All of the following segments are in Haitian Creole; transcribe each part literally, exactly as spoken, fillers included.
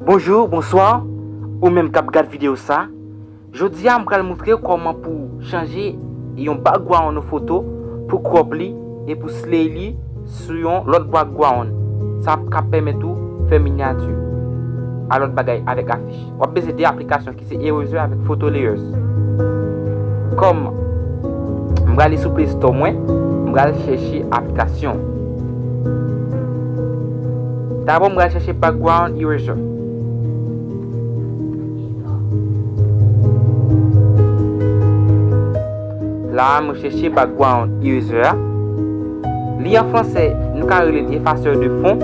Bonjou, bonswa, ou menm k ap gad videyo sa. Jodi a, m pral moutre w kòman pou w chanje yon background yon foto, pou w crop li e pou w slay li sou yon lòt background. Sa ap ka pèmèt ou fè minyati a lòt bagay avèk afich. W ap bezwen de aplikasyon ki se Eraser avèk Photo Layers. Kòm m prale sou Play Store mwen, m pral chèche aplikasyon. Dabò, m pral chèche Background Eraser. La, mwen chèche Background Eraser a. Li an fransè, nou ka rele l effacer de fond.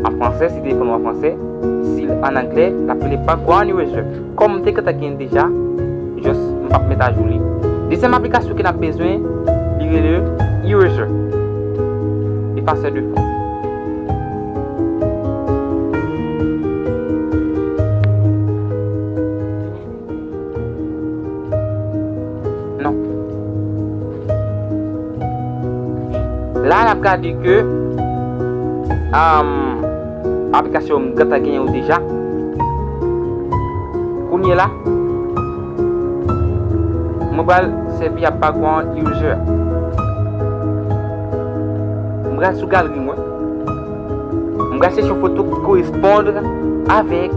An fransè, si telefòn ou an fransè, si l an anglè, l ap rele Background Eraser. Kòm m te gentan gen deja, just m p ap met ajou li. Dezyèm aplikasyon ke n ap bezwen, li rele Eraser. Effacer de fond. Non. La, n ap gade ke, um, aplikasyon m gentan genyen yo deja. Kounye la, mwen pral sèvi ak Background Eraser. Mwen pral sou galri mwen. Mwen pral chèche yon foto ki koresponn avèk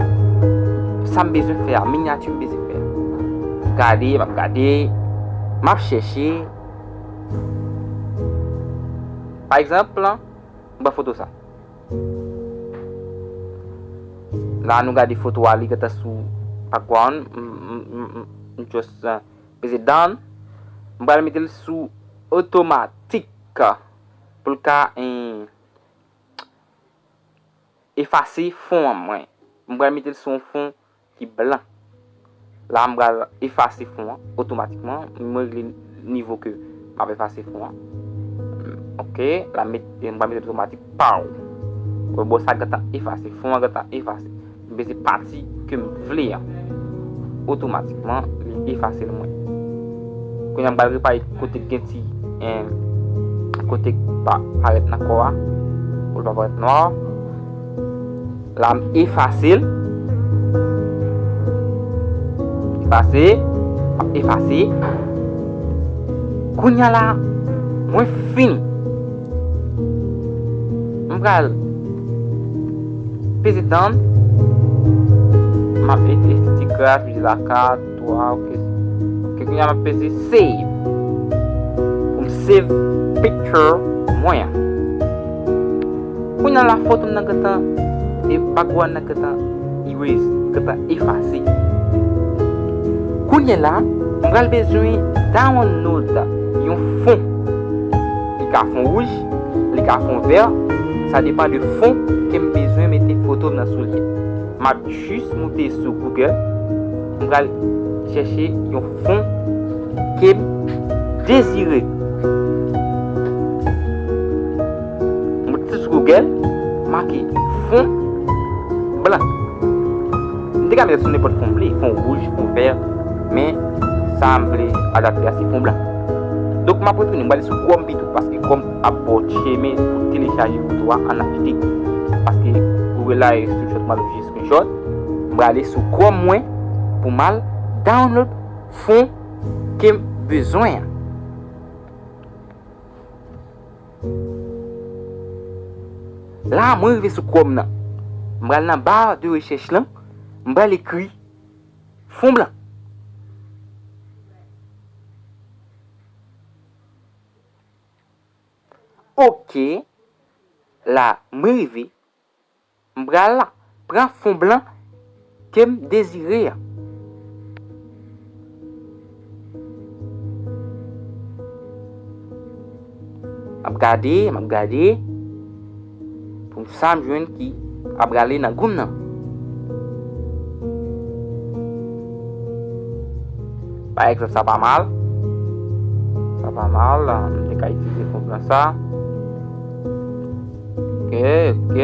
sa m bezwen fè a, minyati m bezwen fè a. Gade, m ap gade, m ap chèche. Pa egzanp, m pran foto sa. La, nou gade foto a, li gentan sou background. M, m, m, m, m just, uh, peze done. M pral mete l sou otomatik pou l ka, eh, efase fon an mwen. M pral mete l sou yon fon ki blan. La, m pral efase fon an otomatikman. Mwen regle nivo ke m ap efase fon an. Ok, la, m pral mete l otomatik. Paw. Wè, bò sa gentan efase. Fon an gentan efase. M peze pati ke m vle an. Otomatikman, li efase l mwen. Kounye a, m pral repare kote k gen ti, eh, kote k pa parèt nan kò a, pou l pa parèt nwa. La, m efase l. Efase, m ap efase. Kounye a la, mwen fini. M pral peze done. M ap ete estetik gras, m di la kat, twa, ok. Ok, kounye a m ap peze save. Pou m save picture mwen an. Kounye a la, foto m nan gentan, e background nan gentan erase, gentan efase. Kounye a la, m pral bezwen download yon fon. Li ka fon wouj, li ka fon vè, sa depann de fon ke m bezwen mete foto m nan sou li. M ap jis moute sou Google, m pral chèche yon fon ke m dezire. M moute sou Google, make fon blan. M te ka mete sou nenpòt fon m vle, fon wouj, fon vè, men sa m vle adapte a se fon blan. Donk, m ap retounen, m prale sou Chrome pito, paske Chrome ap ba w chemen pou telechaje foto a an H D. Paske Google la e screenshot, m al oblije screenshot. M prale sou Chrome mwen pou m al download fon ke m bezwen an. La, mwen rive sou Chrome nan. M pral nan bar de rechèch lan, m pral ekri fon blan. Ok, la, mwen rive. M pral pran fon blan ke m dezire a. M ap gade, m ap gade. Pou sa m jwenn ki ap prale nan gou m nan. Pa egzanp, sa pa mal. Sa pa mal. M te ka itilize fon blan sa. Ok, ok.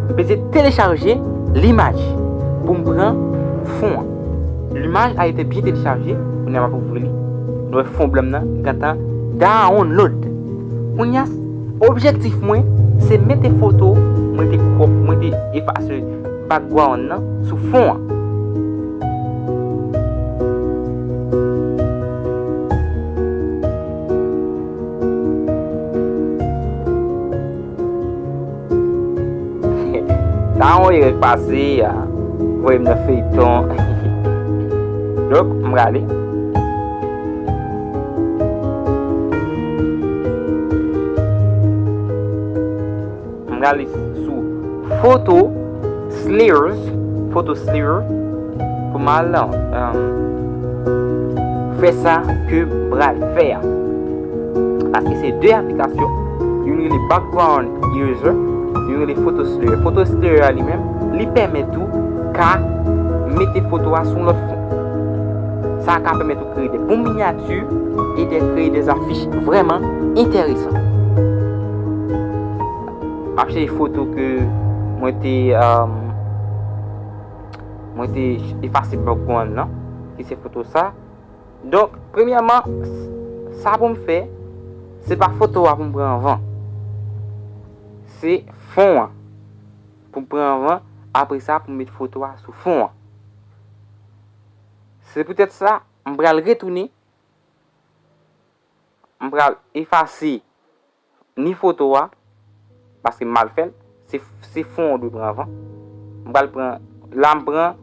M peze telechaje limaj pou m pran fon an. Limaj a ete byen telechaje. Kounye a m ap ouvri li. Nou wè fon blan m nan gentan download. Kounye a, objektif mwen, se mete foto Mwen te crop, mwen te efase background nan sou fon an. Sa yon erè k pase a, voye m nan feyton. Donk, m rale. M rale sou Photo Slayers, Photo Slayer, pou m al, um, fè sa ke m pral fè a. Paske se de aplikasyon, youn rele Background Eraser, youn rele Photo Slayer. Photo Slayer a li menm, li pèmèt ou ka mete foto a sou lòt fon. Sa ka pèmèt ou kreye de bon minyati e de kreye de afich vrèman enteresan. M ap chèche foto ke mwen te, um, mwen te efase background nan, ki se foto sa. Donk, premyèman, s-, sa pou m fè, se pa foto a pou m pran anvan. Se fon an pou m pran anvan, apre sa pou m met foto a sou fon an. Se poutèt sa, m pral retounen, m pral efase ni foto a, paske m mal fè l, se, se fon an w dwe pran anvan. M pral pran, la m pran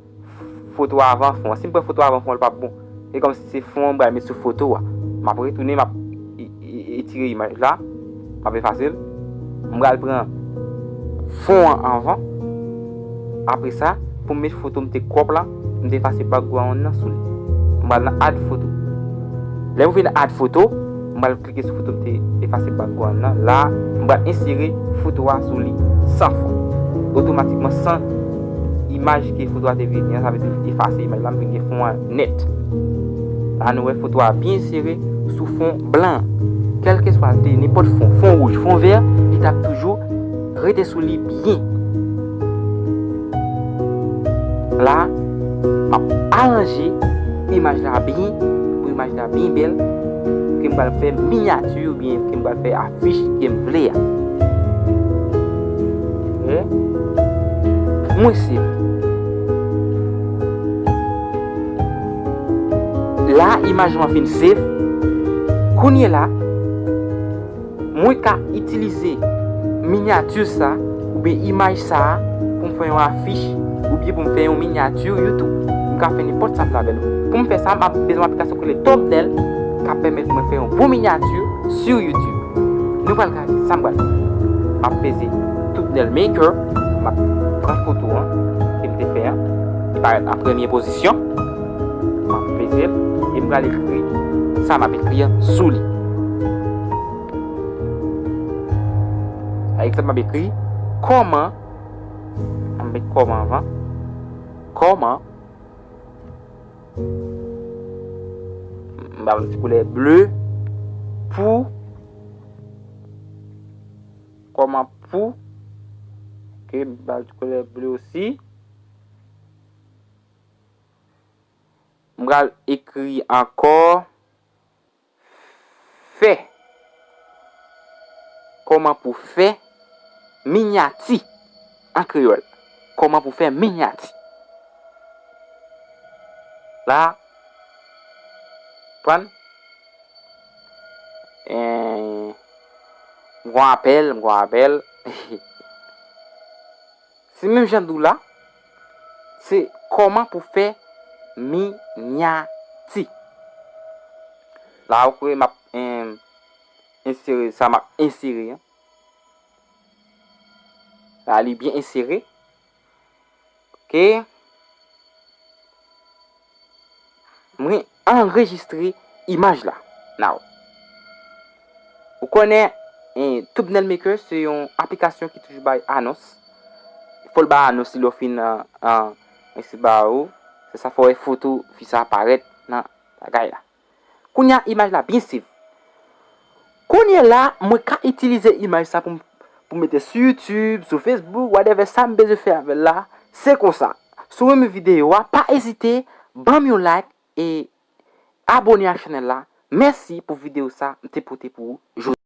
foto a avan fon an. Si m pran foto a avan fon an, li p ap bon. E kòmsi se fon an m pral met sou foto a. M ap retounen, m ap e-, e-, etire imaj la, m ap efase l. M pral pran fon an anvan. Apre sa, pou m met foto m te crop la, m te efase background nan sou li. M pral nan add photo. Lè m vin add photo, m pral klike sou foto m te efase background nan. La, m pral ensere foto a sou li san fon. Otomatikman, san imaj ke foto a te vini an, sa vle di m efase imaj la, m vin gen fon an nèt. La, nou wè foto a byen ensere sou fon blan. Kèlkeswa l te nenpòt fon, fon wouj, fon vè, li t ap toujou rete sou li byen. La, m ap aranje imaj la byen, pou imaj la byen bèl, ke m pral fè minyati oubyen ke m pral fè afich ke m vle a. Oke? Mwen save. La, imaj mwen fin save. Kounye la, mwen ka itilize minyati sa oubyen imaj sa pou m fè yon afich oubyen pou m fè yon minyati YouTube. M ka fè nenpòt sa m vle avè l. Pou m fè sa, m ap bezwen aplikasyon ki rele Thumbnail k ap pèmèt mwen fè yon bon minyati sou YouTube. Nou pral gade sa m pral fè. M ap peze Thumbnail Maker, m ap pran foto an ke m te fè an, li parèt an premye pozisyon. M ap peze l e m pral ekri sa m ap ekri an sou li. Pa egzanp, m ap ekri kòman, m ap met kòman anvan. Kòman. M ba l yon ti koulè ble pou, kòman pou, oke, m ba l ti koulè ble osi. M pral ekri ankò fè. Kòman pou fè minyati an kreyòl. Kòman pou fè minyati. La, konprann? Eh, m gon apèl, m gon apèl. Se menm jan m di w la, se kòman pou fè minyati. La, ou kwè m ap, em, ensere sa m ap ensere an. La, li byen ensere. Oke. Mwen anrejistre imaj la. Now. Ou konnen, eh, Thumbnail Maker se yon aplikasyon ki toujou bay anons. Fò l bay anons li lè w fin, ah, ah, mwen se ba ou. Se sa fè w wè foto fi sa parèt nan bagay la. Kounye a, imaj la byen save. Kounye la, mwen ka itilize imaj sa pou m, pou m mete sou YouTube, sou Facebook, whatever, sa m bezwen fè avè l la, se konsa. Si w renmen videyo a, pa ezite, ban m yon like e abòne ak chanèl la. Mèsi pou videyo sa m te pote pou ou jodi.